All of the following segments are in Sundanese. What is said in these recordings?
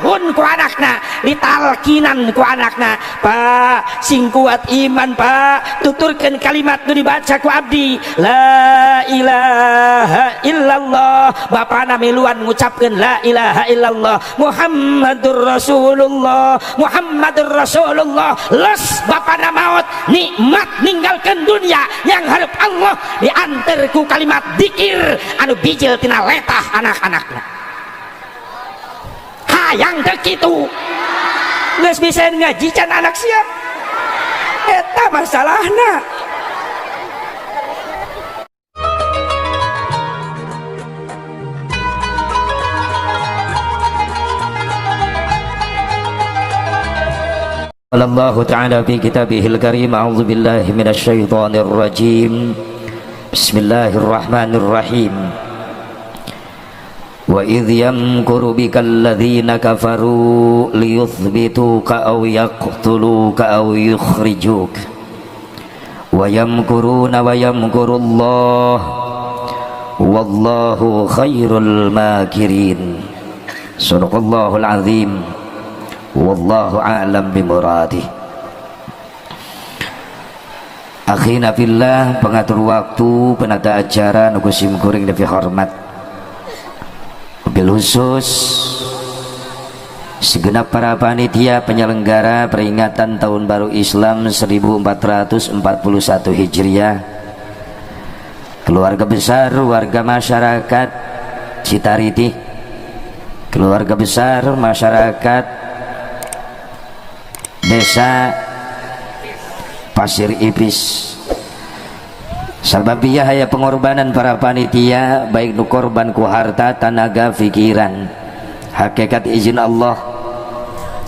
Tahun ku anakna ditalkinan ku anakna, "Pak, sing kuat iman, Pak, tuturkeun kalimat nu dibaca ku abdi, la ilaha illallah." Bapana miluan ngucapkeun la ilaha illallah Muhammadur Rasulullah, Muhammadur Rasulullah. Les bapana maut, nikmat ninggalkeun dunia yang harap Allah, diantar ku kalimat dikir anu bijil tina letah anak-anakna. Hayang teu kitu? Geus bisa ngaji can anak siap? Eta masalahna. قال الله تعالى في كتابه الكريم: أعوذ بالله من الشيطان الرجيم، بسم الله الرحمن الرحيم، وإذ يمكر بك الذين كفروا ليثبتوك أو يقتلوك أو يخرجوك ويمكرون ويمكر الله والله خير الماكرين. صدق الله العظيم، wallahu a'lam bimuradih. Akhina fillah, pengatur waktu, penata acara nu sim kuring lebih hormat, bil khusus segenap para panitia penyelenggara peringatan Tahun Baru Islam 1441 Hijriah, keluarga besar warga masyarakat Citariti, keluarga besar masyarakat Desa Pasir Ipis. Sababiyah aya pengorbanan para panitia, baik nu korban ku harta, tanaga, pikiran, hakikat izin Allah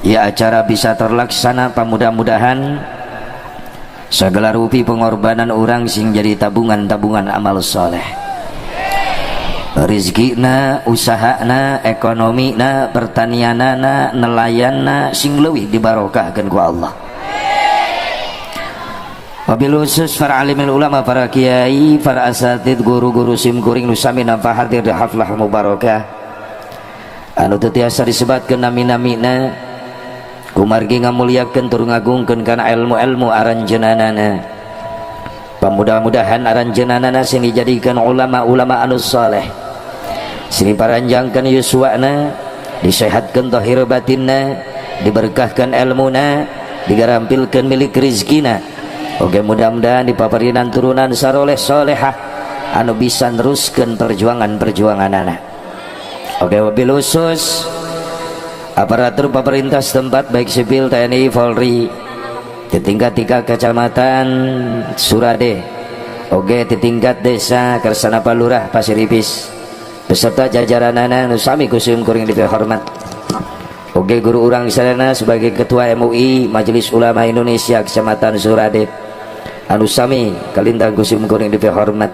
ya acara bisa terlaksana. Pamudah-mudahan segala rupi pengorbanan orang sing jadi tabungan-tabungan amal soleh, rizkina, usahana, ekonomina, pertanianana, nelayanna sing leuwih dibarokahkeun ku Allah. Wabil khusus para alimil ulama, para kiai, para asatid, guru-guru sim kuring nu sami nampa hadir di haflah mubarakah anu teu tiasa disebatkeun nami-namina, kumargi ngamuliakeun tur ngagungkeun kana ilmu-ilmu aranjeunanana. Pamudah-mudahan aranjeunanana sing dijadikeun ulama-ulama anu saleh, sing diparanjangkeun yuswana, disehatkeun zahir batinna, diberkahkan ilmuna, digarampilkeun milik rizkina. Oke, mudah-mudahan dipaparinan turunan saroleh solehah anu bisa neruskeun perjuangan-perjuangan anak. Oke, wabil khusus aparatur pemerintah setempat, baik sipil, TNI, Polri di tingkat 3 kecamatan Surade, oke, di tingkat desa Kersana, Palurah Pasir Ipis beserta jajaranana nu sami ku sim kuring dipihormat. Oke, guru urang sadayana sebagai ketua MUI, Majelis Ulama Indonesia Kecamatan Surade, anu sami kalintang ku sim kuring dipihormat.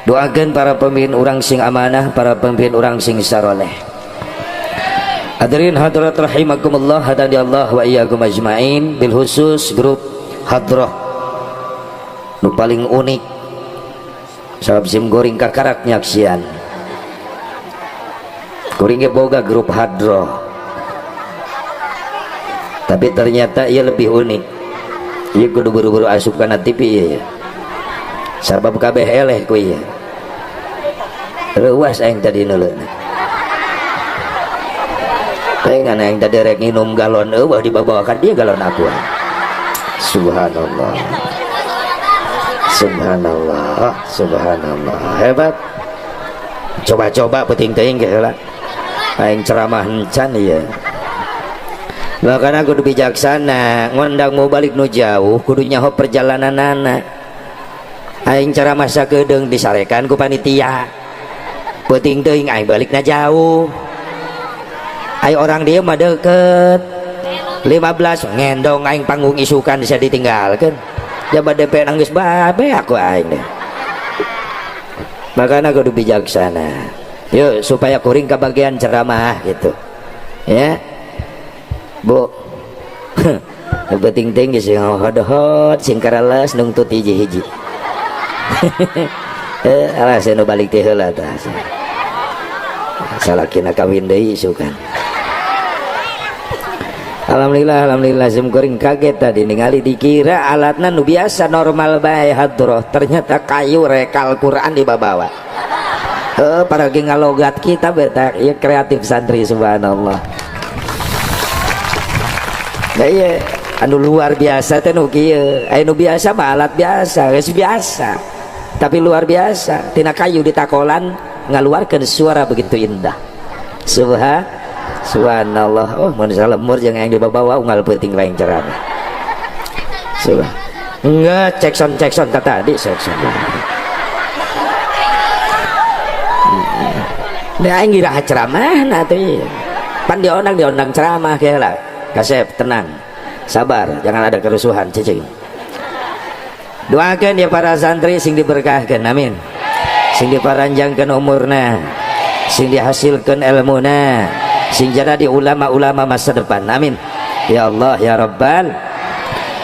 Doakan para pemimpin urang sing amanah, para pemimpin urang sing saroleh. Hadirin hadirat rahimakumullah, hadani Allah wa iyyakum ajmain. Bil khusus grup hadroh nu paling unik sabab sim goring kakarak nyaksian. Kuring ge boga grup hadroh, tapi ternyata ia lebih unik. Ieu kudu buru-buru asup kana TV ieu ya, sabab kabeh eleh ku ieu. Reuas aing tadi neuleuna. Pengen aing tadi rek nginum galon, eueuh dibabawakan dia galon aqua. Subhanallah, subhanallah, subhanallah, hebat. Coba-coba penting teuing ge heula aing ceramah encan ieu. Makana kudu bijaksana ngundang mau balik nu jauh, kudu nyaho perjalananana. Aing ceramah sakedeung disarekan ku panitia, penting teuing aing balikna jauh. Ayo, orang dia mah deket 15 ngendong aing panggung, isukan bisa ditinggalkan jabat DP nangis babe aku aing deh. Makanya kudu bijaksana yuk, supaya kuring kebagian ceramah gitu ya, Bu. Penting tinggi sing hot sing karales nungtut hiji-hiji. Eh, alah, saya nu balik teh heula tah. Salakina kawin deui isukan. Alhamdulillah, alhamdulillah. Sim kuring kaget tadi ningali, dikira alatna nu biasa normal bae hadroh, ternyata kayu rekal Quran dibawa. Eh, para ngalogat kita beta ya, kreatif santri, subhanallah. Nah, iya, anu luar biasa teh nu kieu. Anu biasa mah alat biasa, geus biasa. Tapi luar biasa, tina kayu ditakolan ngaluarkeun suara begitu indah. Subhanallah. Oh, mun salemur jeung yang dibawa unggal peuting lain ceramah. Subhan. Enggak, cek sound, cek sound tadi, cek sound. Nah, aing iraha ceramah nah tuh. Pan diondang, diondang ceramah kayak lah. Kasep tenang. Sabar, jangan ada kerusuhan, cicing. Doakan ya para santri sing diberkahkan, amin. Sing diparanjangkan umurna, sing dihasilkan ilmuna, sing jadi ulama-ulama masa depan, amin. Ya Allah ya Rabbal.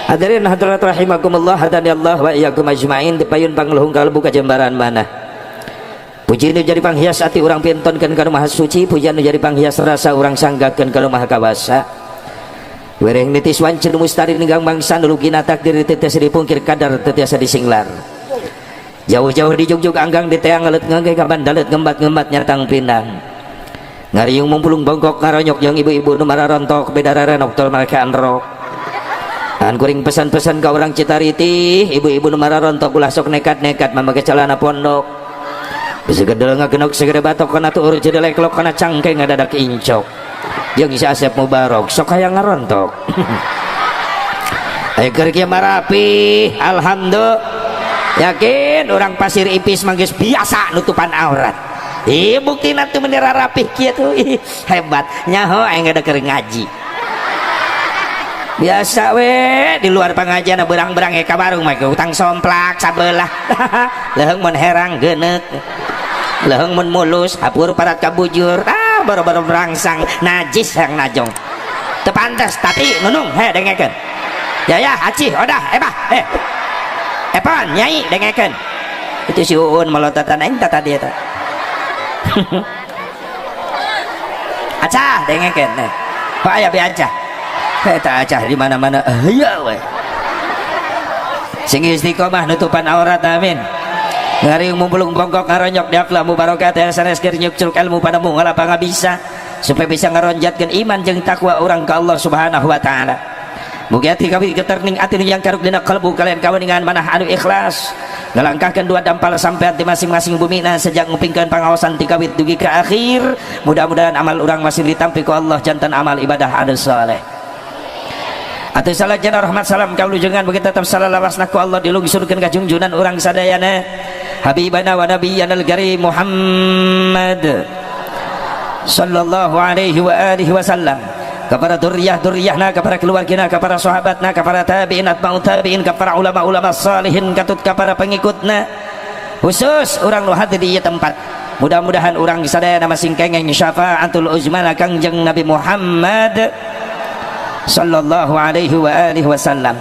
Hadirin hadirat rahimakumullah, hadani Allah wa iyyakum ajmain. Dipayun pangluhung kalbu kajembaran mana. Puji nu jadi panghias ati urang pintonkeun ka Maha Suci, pujian nu jadi panghias rasa urang sanggakeun ka Maha Kawasa. Wereng nitis wanci nu mustari ninggang bangsa, nulugina takdir teu tiasa dipungkir, kadar teu tiasa disinglar. Jauh-jauh dijugjug anggang diteang ngelet ngangge kabandalet ngembat-ngembat nyatang pindang. Ngariung mumpulung bongkok ngaronyok jeung ibu-ibu nu mararontok beda rarenok tol make rok. An kuring pesan-pesan ka urang Citariti, ibu-ibu nu mararontok ulah sok nekat-nekat mamake celana pondok. Bisa gedel ngagenok segede batok kana tuur jedelek lok kana cangkeng ngadadak incok. Jeung si Asep Mubarok sok hayang ngarontok. Ayo keur kieu marapi, alhamdulillah. Yakin orang Pasir Ipis manggis biasa nutupan aurat. Ih, buktina tuh meni rapih kieu tuh. Ih, hebat. Nyaho aing ada keur ngaji. Biasa we di luar pengajian berang-berang ka warung mah utang somplak sabelah. Leuheung mun herang geuneuk. Leuheung mun mulus hapur parat kabujur. Ah, baru-baru berangsang najis yang najong. Teu pantes tapi nunung he dengekeun. Ya ya aci odah ebah eh. Epan nyai dengekeun. Itu si Uun melototan aing tadi eta. Acah dengekeun eh. Pak aya be acah. Eta acah di mana-mana aya we. Sing istiqomah nutupan aurat, amin. Ngariung mumpulung bongkok ngaronyok diaklah mubarokat ya sanes keur nyukcruk ilmu padamu ngalapa bisa supaya bisa ngaronjatkeun iman jeung takwa urang ka Allah Subhanahu wa taala. Mugi ati kami keterning ati yang karuk dina kalbu kalian kaweningan manah anu ikhlas ngalangkahkeun dua dampal sampai di masing-masing bumina sejak ngupingkeun pangaosan ti kawit dugi ka akhir. Mudah-mudahan amal urang masih ditampi ku Allah jantan amal ibadah anu saleh. Atau salah jana rahmat salam kaulujengan begitu tetap salah lawasna ku Allah dilungsurkeun ka junjunan urang sadayana Habibana wa nabiyyana al-karim Muhammad sallallahu alaihi wa alihi wasallam, kepada duriyah-duriyahna, kepada keluargina, kepada sahabatna, kepada tabi'in atba'u tabi'in, kepada ulama-ulama salihin, katut kepada pengikutna, khusus orang nu hadir di tempat. Mudah-mudahan orang sadayana masing kengeng syafaatul uzma Kangjeng Nabi Muhammad sallallahu alaihi wa alihi wasallam.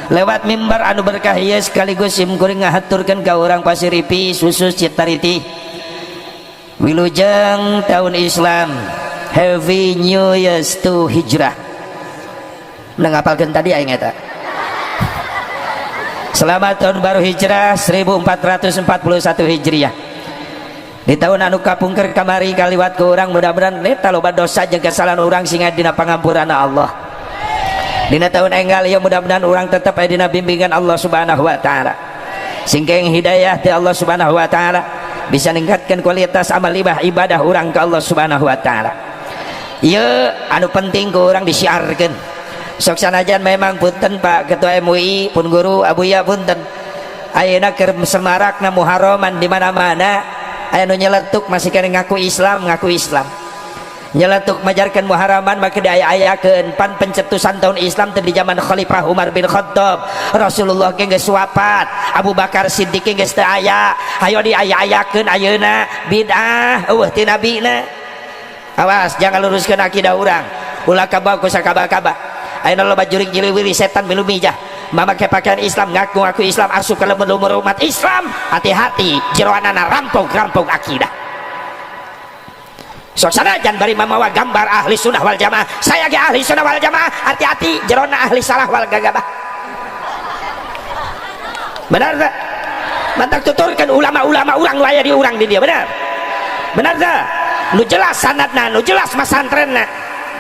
Lewat mimbar anu berkah ieu sekaligus sim kuring ngahaturkeun ka urang Pasir Ipis khusus Citariti, wilujeng tahun Islam, Happy New Year's to Hijrah. Mengapalkan tadi aing eta. Selamat tahun baru Hijrah 1441 Hijriah. Di tahun anu kapungker kamari kaliwat ke urang, mudah-mudahan eta loba dosa jeung kesalahan urang sehingga dina pangampuran Allah. Dina tahun enggal ya mudah-mudahan urang tetap aya dina bimbingan Allah Subhanahu wa taala. Singkeng hidayah ti Allah Subhanahu wa taala bisa meningkatkan kualitas amal ibadah urang ke Allah Subhanahu wa taala. Ieu anu penting ku urang disiarkeun. Sok sanajan memang punten Pak Ketua MUI, pun guru Abuya punten. Ayeuna keur semarakna Muharraman di mana-mana aya nu nyeletuk masih kena ngaku Islam, ngaku Islam. Nyeletuk majarkan Muharraman maka diaya-ayakeun pan pencetusan tahun Islam teh di zaman Khalifah Umar bin Khattab. Rasulullah ge geus wafat, Abu Bakar Siddiq geus teu aya. Hayo diaya-ayakeun ayeuna bid'ah eueuh ti nabina. Awas jangan luruskeun akidah urang. Ulah kabawa ku sakaba-kaba. Ayeuna loba jurig nyiliwiri setan milu mijah. Mamakai pakaian Islam, ngaku-ngaku Islam, asup ka lumur umat Islam. Hati-hati jeroanana rampok-rampok akidah. Sok sanajan bari mamawa gambar ahli sunnah wal jamaah, saya ge ahli sunnah wal jamaah, hati-hati, jerona ahli salah wal gagabah. Benar tak? Mantak tuturkan ulama-ulama urang nu aya di urang di dia, benar? Benar tak? Nu jelas sanadna, nu jelas masantrenna.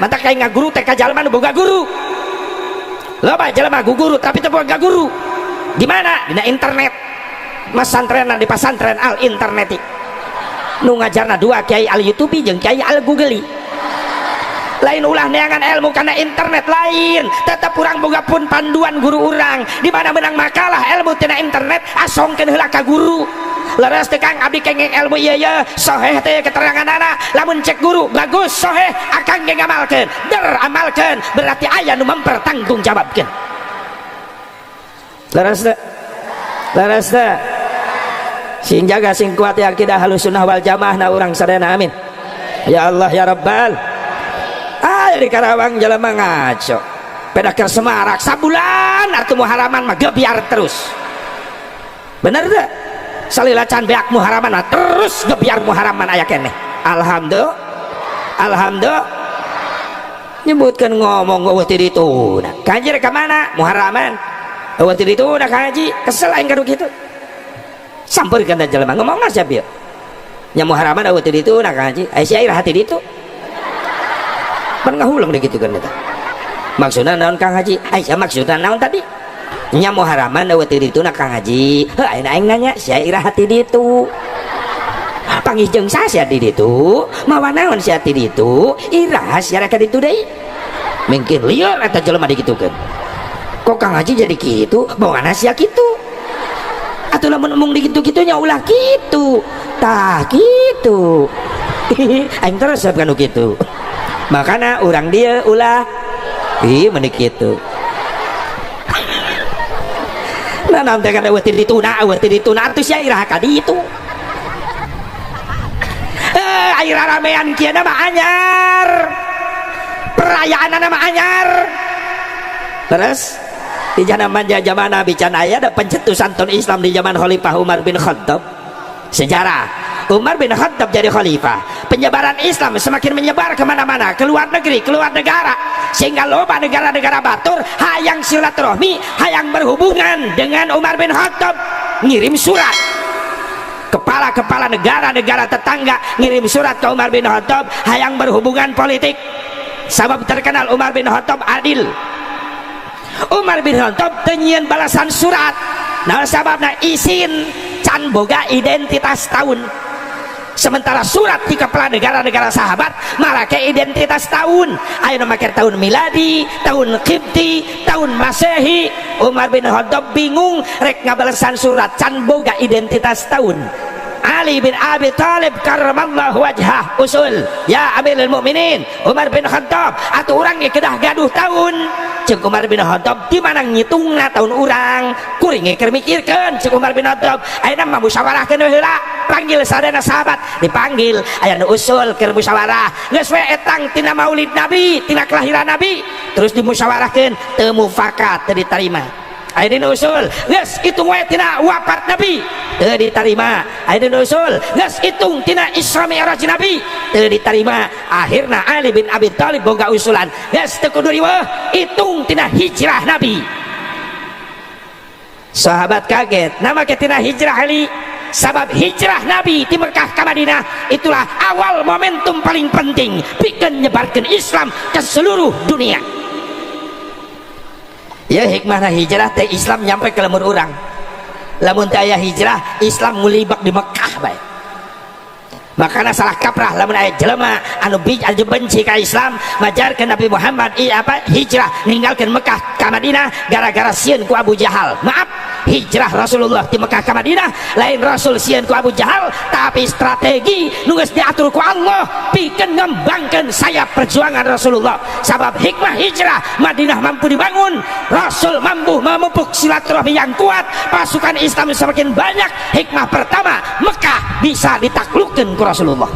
Mantak kayak ngaguru teh ka jalma nu boga guru. Loba jelema guru tapi teu boga guru. Di mana? Dina internet. Masantrenna di pasantren al interneti. Nu ngajarna dua, kiai al YouTube jeung kiai al Google. Lain, ulah neangan ilmu karena internet, lain. Tetap urang boga pun panduan guru urang. Di mana menang makalah ilmu tina internet, asongkeun heula ka guru. Leres teh, Kang, abdi kenging ilmu ieu ye, soheh teh keterangan anak? Lamun cek guru bagus, soheh, akang ge ngamalkeun, der amalkeun, berarti aya nu mempertanggungjawabkeun. Leres teh? Leres teh? Sing jaga, sing kuat ya akidah Ahlus Sunnah wal Jamaah na urang sadayana. Amin ya Allah ya Rabbal. Ah, di Karawang jelema ngaco, pedah keur semarak sabulan atuh. Muharaman mah gebyar terus, bener teh? Salila can beak muharaman mah terus gebyar. Muharaman aya keneh, alhamdulillah, alhamdulillah. Nyebutkan ngomong euweuh ti ditu, kanjir ka mana muharaman euweuh ti ditu. Kang Haji kesel aing kadu kitu. Sampeurkeun teh jelema ngomongna siapa ieu nya, muharaman euweuh ti ditu. Nah, Kang Haji, aya sia iraha ti ditu? Pan ngahuleng deh gitu kan eta. Maksudna naon, Kang Haji? Aya maksudna naon tadi nya, muharaman euweuh ti ditu? Nah, Kang Haji, heuh, ayeuna aing nanya sia, iraha ti ditu? Panggih jeung saha sia di ditu? Mawa naon sia ti ditu? Iraha sia ka ditu deui? Mungkin lieur eta jelema digitukeun. Kok Kang Haji jadi kitu? Bawa sia kitu atuh. Lamun omong digitu-gitunya ulah kitu, tah kitu. Aing terus kan kitu, makanya urang dia ulah ih menik kitu. Nah, nanti kan euweuh ti dituna, euweuh ti dituna atuh sia iraha ka ditu? Eh, air ramean kieu mah anyar, perayaan mah anyar. Terus di zaman zaman Nabi can aya ada pencetusan ton Islam. Di zaman Khalifah Umar bin Khattab, sejarah Umar bin Khattab jadi khalifah, penyebaran Islam semakin menyebar kemana-mana, keluar negeri, keluar negara, sehingga loba negara-negara batur hayang silaturahmi, hayang berhubungan dengan Umar bin Khattab. Ngirim surat, kepala-kepala negara-negara tetangga ngirim surat ke Umar bin Khattab, hayang berhubungan politik, sabab terkenal Umar bin Khattab adil. Umar bin Khattab teu nyieun balasan surat. Nah, sababna isin, can boga identitas tahun. Sementara surat di kepala negara-negara sahabat make identitas tahun, ayo make tahun miladi, tahun Qibti, tahun Masehi. Umar bin Khattab bingung rek ngabalesan surat, can boga identitas tahun. Ali bin Abi Thalib karramallahu wajhah usul, "Ya Amirul Mukminin Umar bin Khattab, atau urang ge kedah gaduh tahun." Cek Umar bin Khattab, "Di mana ngitungna tahun urang? Kuring ge keur mikirkeun." Cek Umar bin Khattab, "Ayeuna mah musyawarahkeun heula, panggil sadayana sahabat." Dipanggil, aya nu usul keur musyawarah, "Geus we etang tina maulid Nabi, tina kelahiran Nabi." Terus dimusyawarahkeun, teu mufakat, teu diterima. Ayeuna usul, "Geus hitung we tina wafat Nabi." Teu diterima. Ayeuna usul, "Geus hitung tina Isra Mi'raj Nabi." Teu diterima. Akhirna Ali bin Abi Thalib boga usulan, "Geus teu kudu riweuh, hitung tina hijrah Nabi." Sahabat kaget, nama ke tina hijrah, Ali? Sabab hijrah Nabi di Mekah ke Madinah itulah awal momentum paling penting pikeun nyebarkan Islam ke seluruh dunia. Ya, hikmahna hijrah teh Islam nyampe ke lemur urang. Lamun teu aya hijrah, Islam ngulibak di Mekah bae. Makanya salah kaprah lamun aya jelema anu anu benci ka Islam, majarkeun Nabi Muhammad i apa hijrah ninggalkeun Mekah ka Madinah gara-gara sieun ku Abu Jahal. Maaf, hijrah Rasulullah di Mekah ka Madinah lain Rasul sieun ku Abu Jahal, tapi strategi nu geus diatur ku Allah pikeun ngembangkeun sayap perjuangan Rasulullah. Sabab hikmah hijrah, Madinah mampu dibangun, Rasul mampu memupuk silaturahmi yang kuat, pasukan Islam semakin banyak. Hikmah pertama, Mekah bisa ditaklukkan ku Rasulullah.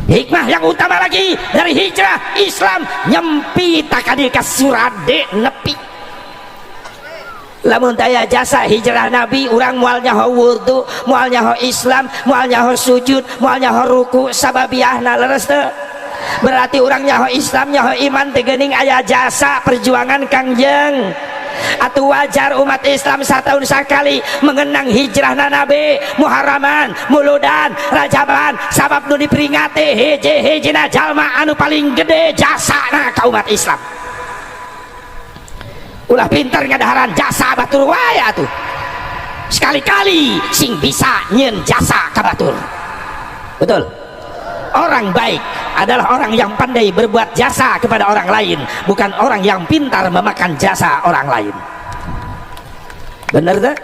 Hikmah yang utama lagi dari hijrah, Islam nyempi takadi ka Surade nepi. Lamun taya jasa hijrah Nabi, urang moal nyaho wudhu, moal nyaho Islam, moal nyaho sujud, moal nyaho ruku sababiahna. Leres teu? Berarti urang nyaho Islam, nyaho iman teh geuning aya jasa perjuangan Kangjeng. Atau wajar umat Islam setahun sekali mengenang hijrah Nabi, Muharraman, Muludan, Rajaban, sabab nu diperingati hiji hijina jalma anu paling gede jasana ka umat Islam. Ulah pinter ngadaharan jasa batur wae atuh, sekali-kali sing bisa nyen jasa ka batur. Betul, orang baik adalah orang yang pandai berbuat jasa kepada orang lain, bukan orang yang pintar memakan jasa orang lain. Bener tak?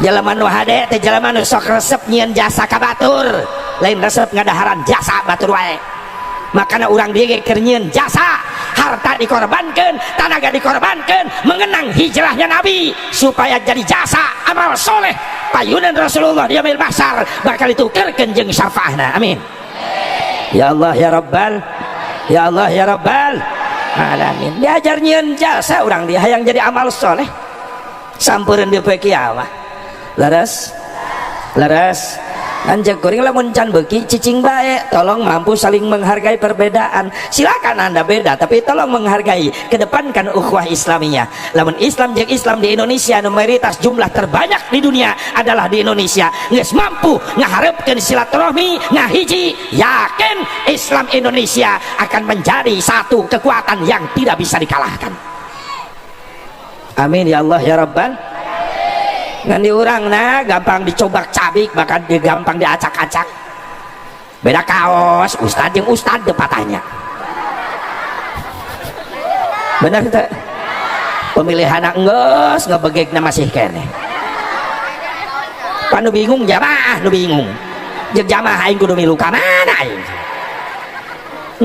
Jelema nu hade teh jelema nu sok resep nyieun jasa ka batur, lain resep ngadaharan jasa batur wae. Makanya urang dieu ge keur nyieun jasa, harta dikorbankan, tenaga dikorbankan, mengenang hijrahnya Nabi supaya jadi jasa amal soleh payunan Rasulullah di yaumil mahsyar bakal ditukerkeun jeung syafaahna. Amin ya Allah ya Rabbal, ya Allah ya Rabbal alamin. Diajar nyieun jasa urang dia hayang jadi amal soleh sampureun di poe kiamah. Leres, leres. Lanjut, kuring lamun can beuki cicing bae. Tolong mampu saling menghargai perbedaan. Silakan Anda beda, tapi tolong menghargai, kedepankan ukhuwah Islamiyah. Lamun Islam jeung Islam di Indonesia, mayoritas jumlah terbanyak di dunia adalah di Indonesia, geus mampu ngaharepkeun silaturahmi, ngahiji, yakin Islam Indonesia akan menjadi satu kekuatan yang tidak bisa dikalahkan. Amin ya Allah ya Rabbal. Ngan di urang nah gampang dicobak cabik, bahkan di gampang diacak-acak. Beda kaos ustad yang ustad patahnya. Bener tak? Pemilihan enggeus ngebegekna masih keneh. Pan nu bingung jamaah, nu bingung jeung jamaah, aing kudu milu ka mana? Aing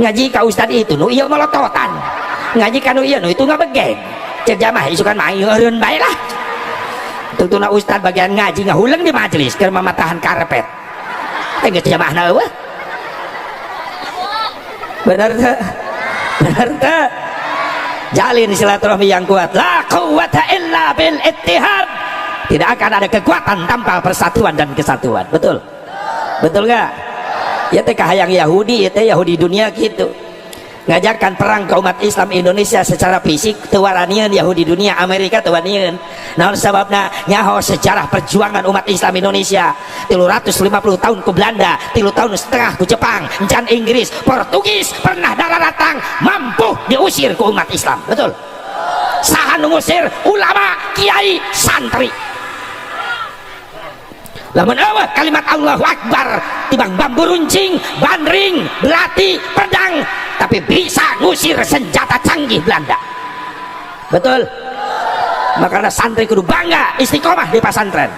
ngaji ka ustad itu, nu ieu melototan, ngaji ka nu ieu, nu itu ngabegek. Cek jamaah isukan mah aing eureun bae lah. Tungtuna ustad bagian ngaji ngahuleng di majelis keur mamatahan karpet eh, geus jamaahna eueuh. Bener teu? Bener teu? Jalin silaturahmi yang kuat. La quwwata illa bil ittihad. Tidak akan ada kekuatan tanpa persatuan dan kesatuan. Betul, betul nggak? Ya teh kahayang Yahudi ya teh, Yahudi dunia gitu ngajarkan perang ke umat Islam Indonesia secara fisik. Teu waranian Yahudi dunia, Amerika teu wanian. Naon sababna? Nyaho sejarah perjuangan umat Islam Indonesia, 350 tahun ke Belanda, 3,5 tahun ke Jepang, encan Inggris, Portugis pernah darah datang mampu diusir ke umat Islam. Betul? Saha nu ngusir? Ulama, kiai, santri. Lamun eueuh kalimat Allahu Akbar, tibang bambu runcing, bandring, belati, pedang, tapi bisa ngusir senjata canggih Belanda. Betul? Makanya santri kudu bangga istiqomah di pesantren.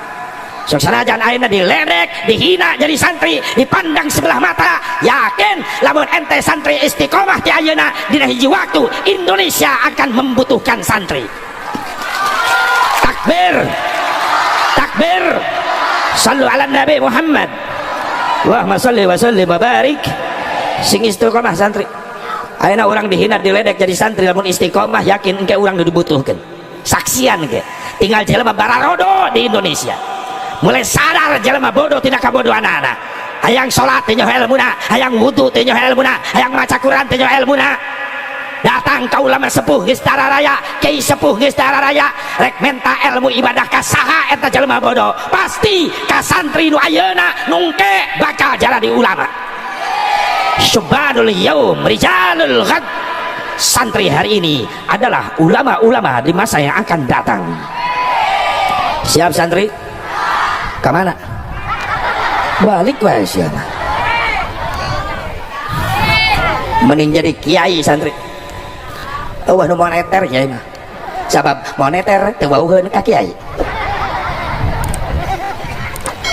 Sok sanajan ayeuna diledek, dihina jadi santri, dipandang sebelah mata, yakin lamun ente santri istiqomah di ayeuna, dina hiji waktu Indonesia akan membutuhkan santri. Takbir, takbir. Sallu ala Nabi Muhammad. Allahumma salli wa sallim wa barik. Sing istiqomah santri. Ayeuna urang dihina, diledek jadi santri, lamun istiqomah yakin engke urang dibutuhkan. Saksian ke tinggal jelema bararodo di Indonesia mulai sadar jelema bodoh tidak kabodohan anak. Hayang salat teh nyaho ilmuna, hayang wudu teh nyaho ilmuna, hayang maca Quran teh nyaho ilmuna. Datang ka ulama sepuh geus raya, kiai sepuh geus raya, rek menta ilmu ibadah ka saha eta jelema bodoh? Pasti ka santri nu ayeuna, nu engke bakal jadi ulama. Syubbanul yaum rijalul ghad. Santri hari ini adalah ulama-ulama di masa yang akan datang. Siap santri? Kemana balik wae siapa? Mending jadi kiai santri. Eueuh nu moneter kiai mah, sabab moneter teu wauheun ka kiai.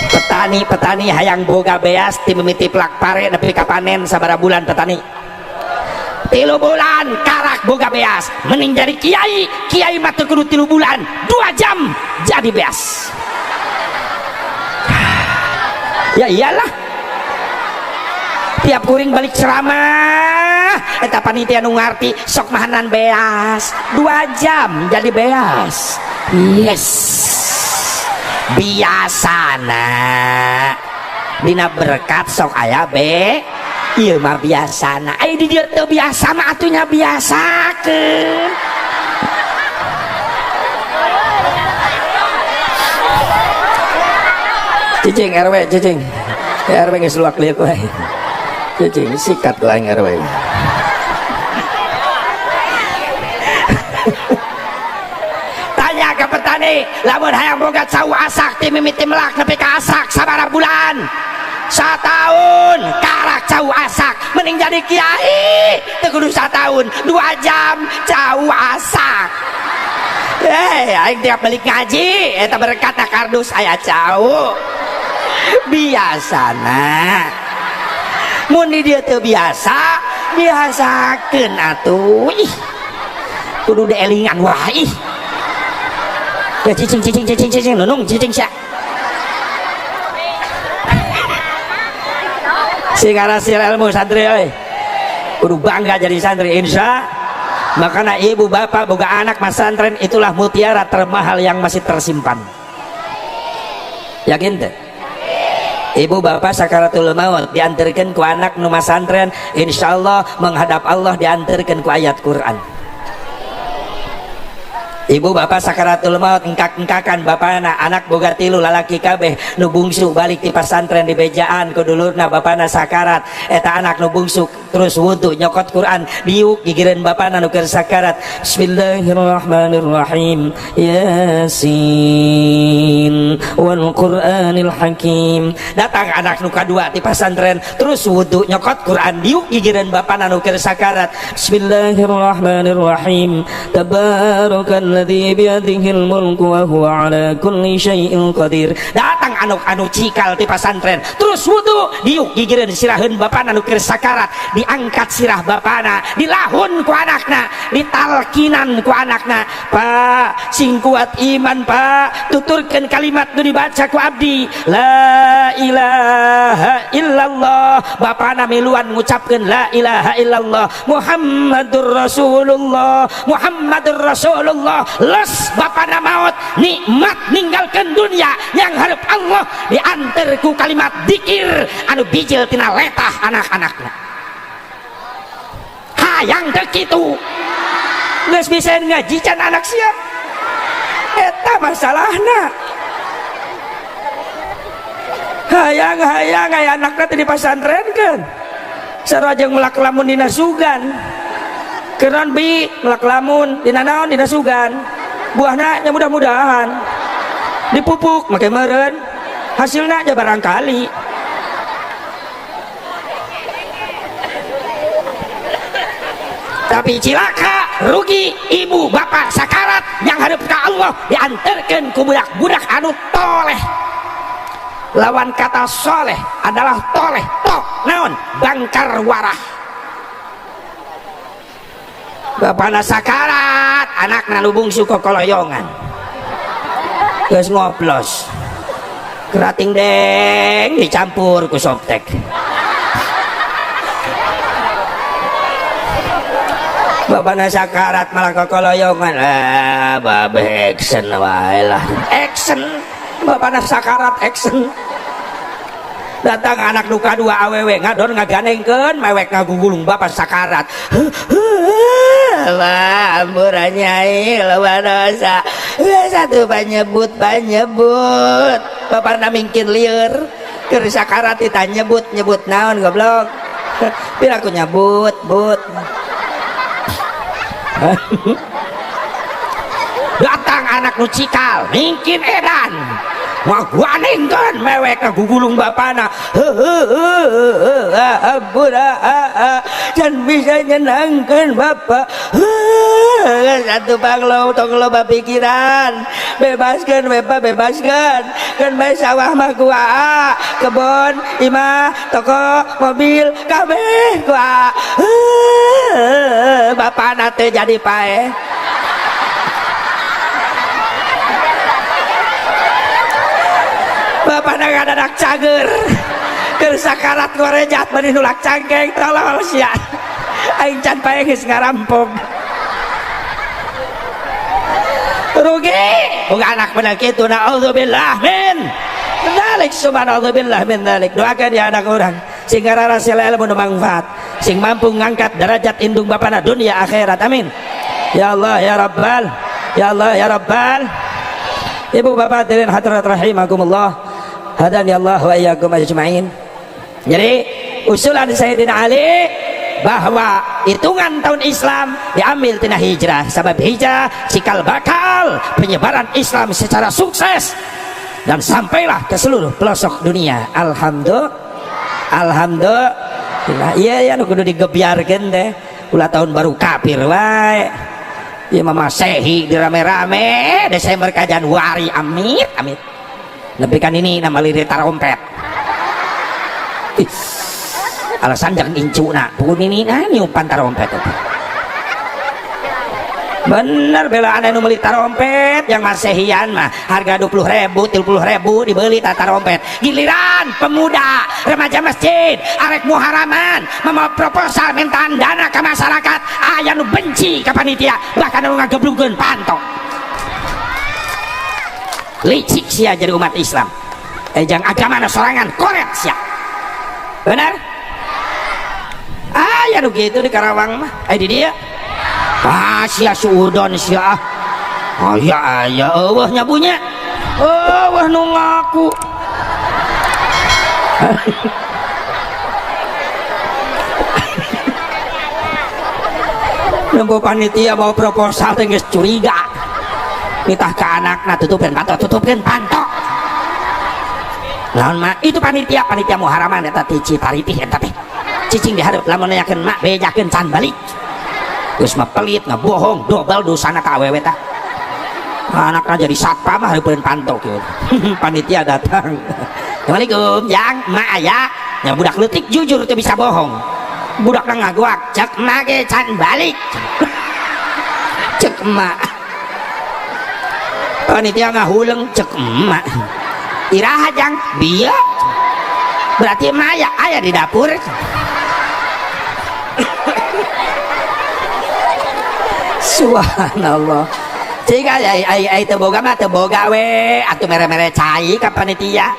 Petani, petani hayang boga beas ti mimiti plak pare nepi ka panen sabaraha bulan? Petani 3 bulan karak boga beas. Mending jadi kiai. Kiai mah teu kudu 3 bulan, 2 jam jadi beas. Ya iyalah, tiap kuring balik ceramah Eta panitia nu ngarti sok mahanan beas 2 jam jadi beas. Yes, biasana dina berkat sok aya be ieu mah biasana. Ai di dieu teu biasa mah atunya biasakeun. Cicing RW, cicing. RW geus luak liuk wae. Cicing sikat ku aing RW. Tanya ke petani, lamun hayang boga cau asak ti mimiti melak nepi ka asak sabaraha bulan? Satahun karak cau asak, mending jadi kiai teu kudu satahun, 2 jam cau asak. Aing tiap balik ngaji eta berkat na kardus aya cau. Biasana mun di dieu teu biasa, biasakeun atuh. Ih, kudu dielingan wah ih. Ya cicing cicing cicing cicing nunung cicing sia. Sing ngarasil ilmu santri euy. Kudu bangga jadi santri insya. Makanya ibu bapak boga anak masantren itulah mutiara termahal yang masih tersimpan. Yakin teh? Ibu bapak sakaratul maut diantarkan ku anak nu masantren, insyaallah menghadap Allah diantarkan ku ayat Quran. Ibu bapak sakaratul maut engkak-engkakan bapana anak boga 3 lalaki kabeh nu bungsu balik ti pasantren di bejaan ku dulurna bapana sakarat, eta anak nu bungsu terus wudu nyokot Quran diuk gigireun bapana nu keur sakarat. Bismillahirrahmanirrahim, Yasin wal Qur'anil Hakim. Datang anak nu kadua ti pasantren terus wudu nyokot Quran diuk gigireun bapana nu keur sakarat. Bismillahirrahmanirrahim, tabarakal alladzi biyadihil mulku wa huwa ala kulli syai'in qadir. Datang anu cikal ti pasantren terus wudu diuk gigireun siraheun bapana nu keur sakarat, diangkat sirah bapana, dilahun ku anakna, ditalkinan ku anakna. Pak, sing kuat iman Pak, tuturkeun kalimat nu dibaca ku abdi, la ilaha illallah. Bapana miluan ngucapkeun la ilaha illallah, Muhammadur Rasulullah, Muhammadur Rasulullah. Les bapana maut nikmat ninggalkan dunia yang harap Allah diantar ku kalimat dikir anu bijil tina letah anak-anakna. Hayang teu kitu geus bisa ngaji can anak siap, eta masalahna. Hayang-hayang aya anakna teh dipasantrenkeun sarua jeung melak lamun dina sugan. Keran bi melak lamun dina naon dina sugan, buahna nya mudah-mudahan dipupuk make meureun hasilna nya barangkali. Tapi cilaka rugi ibu bapak sakarat yang hadap ka Allah diantarkeun ku budak-budak anu toleh. Lawan kata soleh adalah toleh, to naon bangkar warah. Bapana sakarat, anakna nu bungsu kokoloyongan geus ngoplos kerating deng dicampur ku soptek. Bapana sakarat malah kokoloyongan, ah babe action wae lah, action. Bapana sakarat action. Datang anak nu kadua awewe ngadon ngaganengkeun mewek ngagugulung bapak sakarat. Wah, ampura nyai loba dosa. Satu panyebut panyebut. Bapana mingkin lieur keur sakarat ditanyebut nyebut naon goblok. Pira aku nyebut but. Datang anak nu cikal mingkin edan. Ngaguanengkeun mewek ngagugulung bapana. Ampura can bisa nyenangkeun bapak. Satu banglo tong loba pikiran. Bebaskeun bapak bebaskeun. Keun bae sawah mah ku aa, kebon, imah, toko, mobil kabeh ku aa. Bapana teh jadi paeh. Bapana ngadadak cager keur sakarat ngorejat bari nulak cangkeng tolol sia. Aing can paeh geus ngarampok. Rugi boga anak bener kitu, naudzubillah min dzalik, subhanallah min dzalik. Doakan ya anak orang sing ngararasel ilmu nu manfaat, sing mampu ngangkat derajat indung bapana dunia akhirat, amin ya Allah ya Rabbal, ya Allah ya Rabbal. Ibu bapak hadirin hadirat rahimakumullah, hadani Allah wa iyyakum ajmain. Jadi usulan Sayyidina Ali bahwa hitungan tahun Islam diambil tina hijrah, sebab hijrah cikal bakal penyebaran Islam secara sukses dan sampailah ke seluruh pelosok dunia. Alhamdulillah, alhamdulillah. Iya ya, nu kudu digebyarkeun teh ulah tahun baru kafir wae. Ieu mah Masehi dirame-rame Desember ka Januari, amit amit. Nepi kan ini nama lirik tarompet. Ih, alasan jangan incuna pukul ini nah niupan tarompet itu. Bener bela anu meuli tarompet yang masehian mah harga 20.000 30.000 dibeli tarompet. Giliran pemuda remaja masjid arek muharaman membawa proposal mintaan dana ke masyarakat, aya nu benci ke panitia, bahkan nu ngageblungkeun panto. Licik sia jadi umat Islam, jang agama sorangan koret sia. Benar aya nu gitu di Karawang mah, di dia ah sia suudon sia ah aya aya eueuh nyabunya eueuh nu ngaku. Nempo panitia mau proposal teh geus curiga, nitah ke anakna tutupkeun panto, tutupkeun panto. Lawan mak itu panitia, panitia muharaman eta ti Citaritih eta teh cicing di hareup, lamun nanyakeun mak bejakeun can balik. Geus mah pelit ngabohong dobel dosana ka awewe tah. Anakna jadi satpam mah hareupeun panto kieu. Panitia datang, assalamualaikum jang, mak aya nya. Budak leutik jujur teu bisa bohong. Budakna ngaguak, cek mak ge can balik, cek emak. Panitia ngahuleng, cek emak iraha jang bieu, berarti emak aya, aya di dapur. Subhanallah. Jika ai ai ai teu boga mah teu boga we, atuh mere-mere cai ka panitia.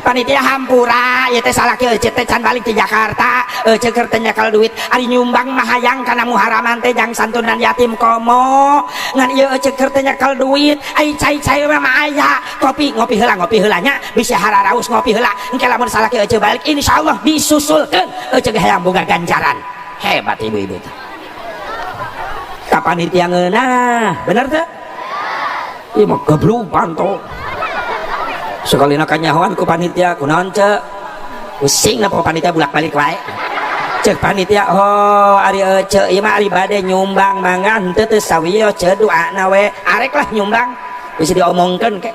Panitia hampura ieu teh salaki euceut teh can balik ti Jakarta, euceut keur teh nyekel duit, ari nyumbang mah hayang kana muharaman teh jang santunan yatim komo. Ngan ieu euceut keur teh nyekel duit, ai cai-cai mah aya. Kopi ngopi heula, ngopi heula nya, bisi hararaus ngopi heula. Engke lamun salaki euceut balik insyaallah disusulkeun, euceut hayang boga ganjaran. Hebat ibu-ibu teh. Ka panitia ngeunah, bener teh? Ieu mah geblug panto. Sakalina kanyahoan ku panitia, kunaon ceu? Pusing na panitia bulak-balik wae. Cek panitia, oh ari ece ieu mah ari bade nyumbang mangan teu teu sawiyo ceu doana we. Arek lah nyumbang. Bisa diomongkeun ke.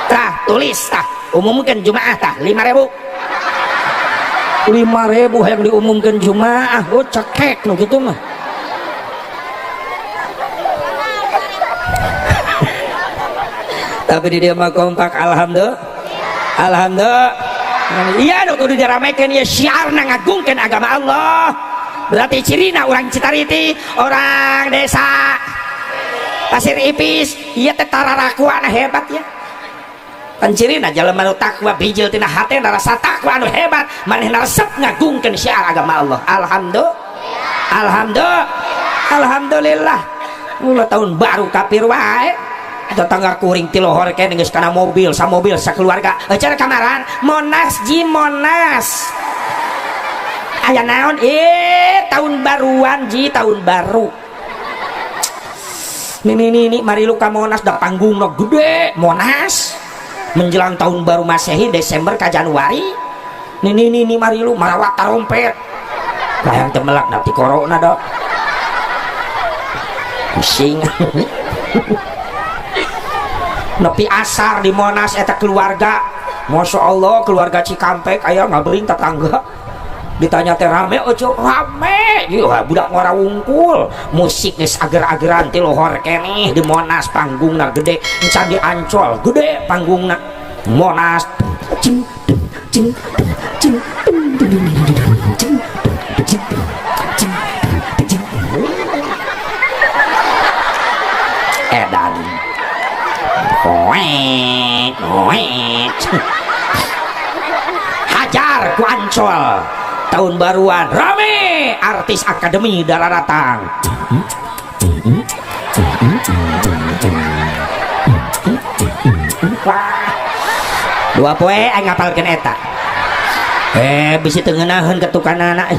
Tah tulis tah, umumkeun Jumaah tah 5.000. 5.000 hayang diumumkeun Jumaah, oh cekek nu kitu mah. Tapi di dia mah kompak, alhamdulillah, alhamdulillah. Iya nu kudu diramekeun ieu syiarna ngagungkeun agama Allah. Berarti cirina orang Citariti, orang desa Pasir Ipis, ieu teh tararakuana hebat ya. Kan cirina jelema nu takwa bijil tina hatena rasa takwa anu hebat, manehna resep ngagungkeun syiar agama Allah. Alhamdulillah, alhamdulillah, alhamdulillah. Ulah tahun baru kafir wae. Tetangga kuring ti lohor kene geus kana mobil, samobil sakeluarga. Euceur kamaran Monas ji Monas. Aya naon? Tahun baruan ji, tahun baru. Nih nih nih mari lu ka Monas da panggungna gede Monas. Menjelang tahun baru Masehi Desember ka Januari. Nih nih nih nih mari lu marawat tarompet. Hayang teu melak da ti corona da. Pusing. Nepi asar di Monas eta keluarga, Masya Allah keluarga Cikampek aya ngabering tetangga. Ditanya teh rame ojo rame, ieu budak ngora wungkul, musik geus ager-ageran ti lohor keneh di Monas panggungna gede, encan di Ancol gede panggungna Monas. Cing cing cing cing cing cing cing. Wek wek. Hajar ku Ancol tahun baruan rame, artis akademi darah datang. Wah, 2 poe aing ngapalkeun eta, bisi teu ngeunaheun ketukanana.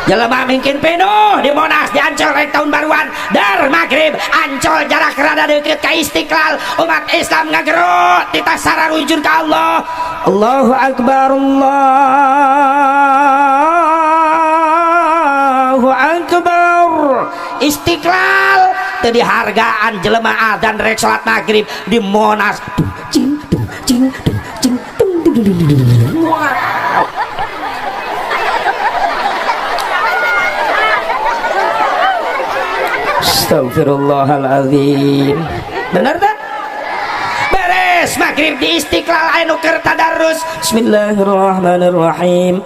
Jelema mungkin penuh di Monas, di Ancol rek tahun baruan. Dar maghrib Ancol jarak rada deket ka Istiqlal, umat Islam ngagerot titah sararujun ka Allah. Allahu Akbar, Allahu Akbar. Istiqlal teu dihargaan jelema adzan rek salat maghrib di Monas. Dung cing dung cing dung cing dung dung dung dung dung. Wow. Astagfirullahaladzim. Benar tak? Beres maghrib di Istiqlal anu keur tadarus. Bismillahirrahmanirrahim.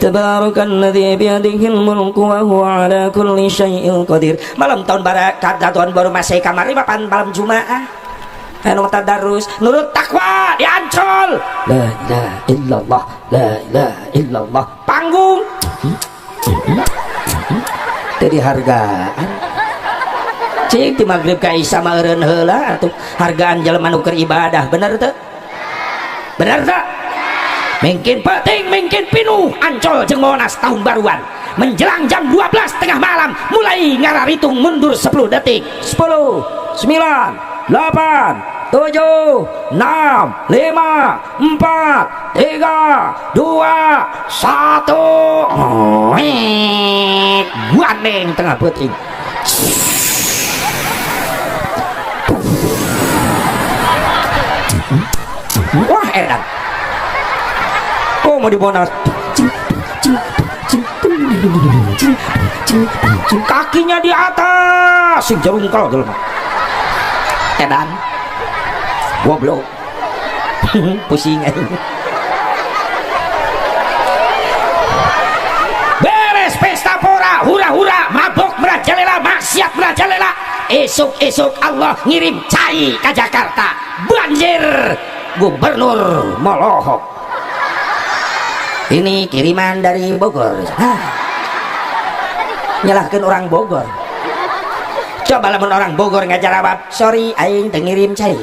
Tabarakalladzi biyadihil mulku wa huwa ala kulli syai'in qadir. Malam tahun baru, tahun baru Masehi kamari papan malam Jumaah. Anu tadarus nurut takwa di Ancol. La ilaha illallah, la ilaha illallah. Panggung. Teu dihargaan. Cik di maghrib ka Isya mah eureun heula atuh hargaan jelema nu keur ibadah, bener teu? Bener teu? Mungkin penting, mungkin pinuh Ancol jeung Monas tahun baruan. Menjelang jam 12 tengah malam mulai ngararitung mundur 10 detik. 10 9 8 7 6 5 4 3 2 1. Guandeng tengah peuting. Wah edan. Oh mau di Monas. Kakinya di atas, sing jerungkal jelema. Edan. Goblok. Pusing aing. Beres pesta pora, hura-hura, mabok merajalela, maksiat merajalela. Esuk-esuk Allah ngirim cai ke Jakarta. Banjir. Gubernur molohok. Ini kiriman dari Bogor. Hah. Nyalahkan orang Bogor. Coba lamun orang Bogor ngajarawab, sorry aing teu ngirim cai.